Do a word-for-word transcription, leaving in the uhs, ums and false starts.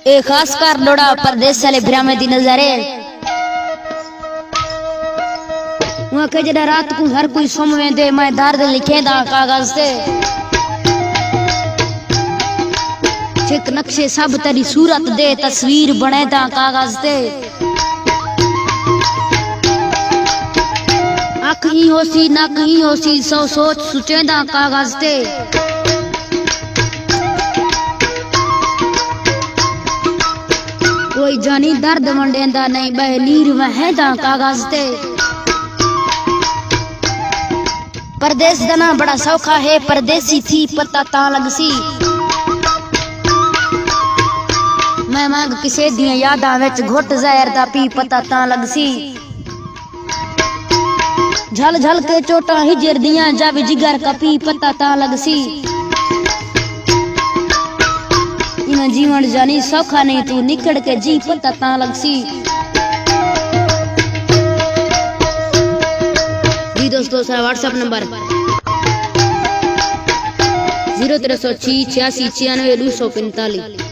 اے خاص کر ݙوہڑا پردیس والے بھراواں دی نظر ہے۔ اوں آکھیا جݙاں رات کوں ہر کوئی سم ویندے، میں درد لکھینداں کاغذ تے۔ چک نقشے سب تیݙی صورت دے، تصویر بݨینداں کاغذ تے۔ اکھ ایں ہوسی، نک ایں ہوسی، سو سوچ سچینداں کاغذ تے۔ کوئی جانی درد ونڈیندا نئیں، ٻہہ نیر وہینداں کاغذ تے۔ پردیس دا ناں بڑا سوکھا ہے، پردیسی تھی پتہ تاں لڳسی۔ میں مانگ کسے دیاں یاداں وچ گھٹ زہر دا پی، پتہ تاں لڳسی۔ جھل جھل کے چوٹاں ہجر دیاں، جب جگر کپی، پتہ تاں لڳسی۔ ایویں جیوݨ جانی سوکھا نئیں، توں نکھڑ کے جی، پتہ تاں لڳسی۔ جی دوستو، سارا واٹس ایپ نمبر زیرو ترے سو چھی چھیاسی چھیانوے ݙو سو پنتالیہ۔